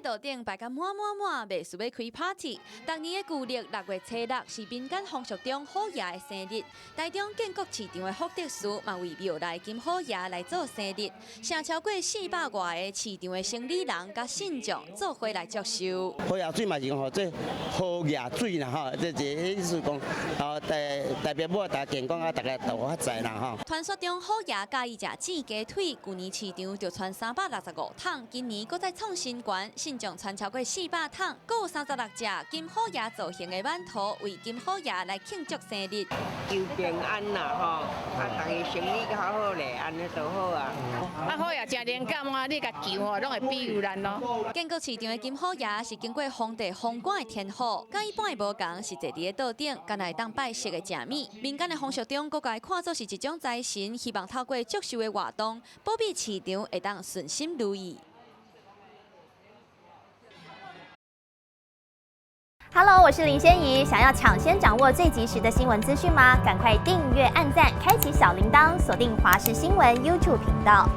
這桌頂擺甲滿滿滿，袂輸欲開 party。逐年的舊曆6月初6是民間風俗中虎爺的生日。台中建國市場的福德祠嘛為廟內金虎爺來做生日，請超過400外個市場的生理人佮信眾做伙來祝壽。虎爺水嘛是講吼，這好額水啦吼，這這意思講，哦代代表某大家健康啊，大家都發財啦吼。傳說中虎爺佮意食煎雞腿，舊年市場就傳365桶，今年閣再創新高，信眾傳超過400桶，閣有36隻金虎爺造型的饅頭，為金虎爺來慶祝生日。求平安啦吼，啊，逐家生意較好咧，按呢就好啊。啊，虎爺誠靈感啊，你共求吼，攏會庇佑咱咯。建國市場的金虎爺是經過皇帝封官的天虎，佮一般的無仝，是坐佇咧桌頂，敢若會當拜熟的食物。民間的風俗中，閣共伊看做是一種財神，希望透過祝壽的活動，保庇市場會當順心如意。 Hello，我是林仙怡。想要搶先掌握最及時的新聞資訊嗎？趕快訂閱、按讚、開啟小鈴鐺，鎖定華視新聞 YouTube 頻道。